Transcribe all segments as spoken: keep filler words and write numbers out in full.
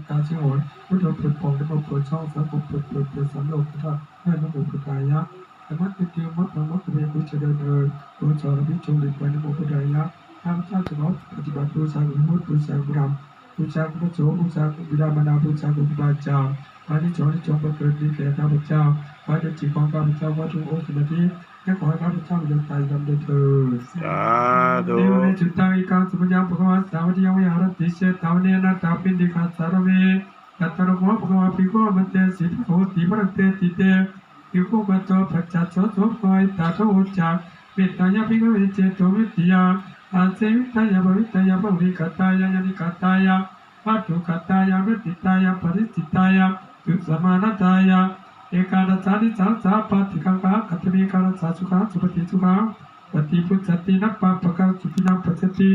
ตาสงวน พุทโธเปิดป่อง นะโมเปิดช่อง สังโฆเปิดเปิดเปิดสามโลกธาตุ ด้วยนะโมพุทธายะ สามารถติดตามวัดธรรมวัดกระเบนบูชาเดินเดิน ตัวสอนอภิชงหลีกไป นะโมพุทธายะ ข้าพเจ้าจะขอปฏิบัติบูชาคุณพุทธ บูชาคุณธรรม บูชาคุณพระสงฆ์ บูชาคุณบิดามารดา บูชาคุณครูบาอาจารย์ อานิสงส์ที่จงบังเกิดมีแก่ข้าพเจ้า ขอให้เป็นจิตของข้าพเจ้า ขอจงโอสถสมาธิ และขอให้ข้าพเจ้ามีดวงตาดำด้วยเถิด สาธุ Evaṃ me sutaṃ. Ekaṃ samayaṃ bhagavā sāvatthiyaṃ viharati jetavane anāthapiṇḍikassa ārāme. Tatra kho bhagavā bhikkhū āmantesi. Bhagavato bhante cittāni bhikkhū bhagavato paccassosuṃ. Bhagavā etadavoca: Mettāya bhikkhave cetovimuttiyā āsevitāya bhāvitāya bahulīkatāya yānīkatāya vatthukatāya anuṭṭhitāya paricitāya susamāraddhāya ekādasānisaṃsā pāṭikaṅkhā. Katame ekādasa? Sukhaṃ supati, sukhaṃ paṭibujjhati, na pāpakaṃ supinaṃ passati,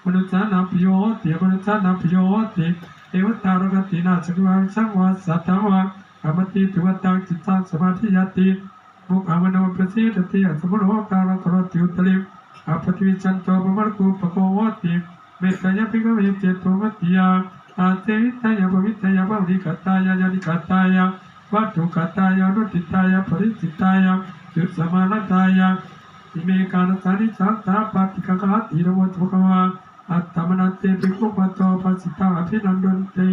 manussānaṃ piyo hoti, amanussānaṃ piyo hoti, devatā rokkhati, nāssa kiñci vā vicaṃ vā satthaṃ vā khamati, tuvaṭaṃ cittaṃ samādhiyati, mukhavaṇṇo pasīdati, asamūḷho kālaṃ karoti, uttariṃ appaṭivijjhanto brahmalokūpago hoti. Mettāya bhikkhave cetovimuttiyā āsevitāya bhāvitāya bahulīkatāya yānīkatāya vatthukatāya anuṭṭhitāya paricitāya susamāraddhāya. Katame ekādasānisaṃsā pāṭikaṅkhā. Idamavoca bhagavā. Attamanā te bhikkhū bhagavato bhāsitaṃ abhinandunti.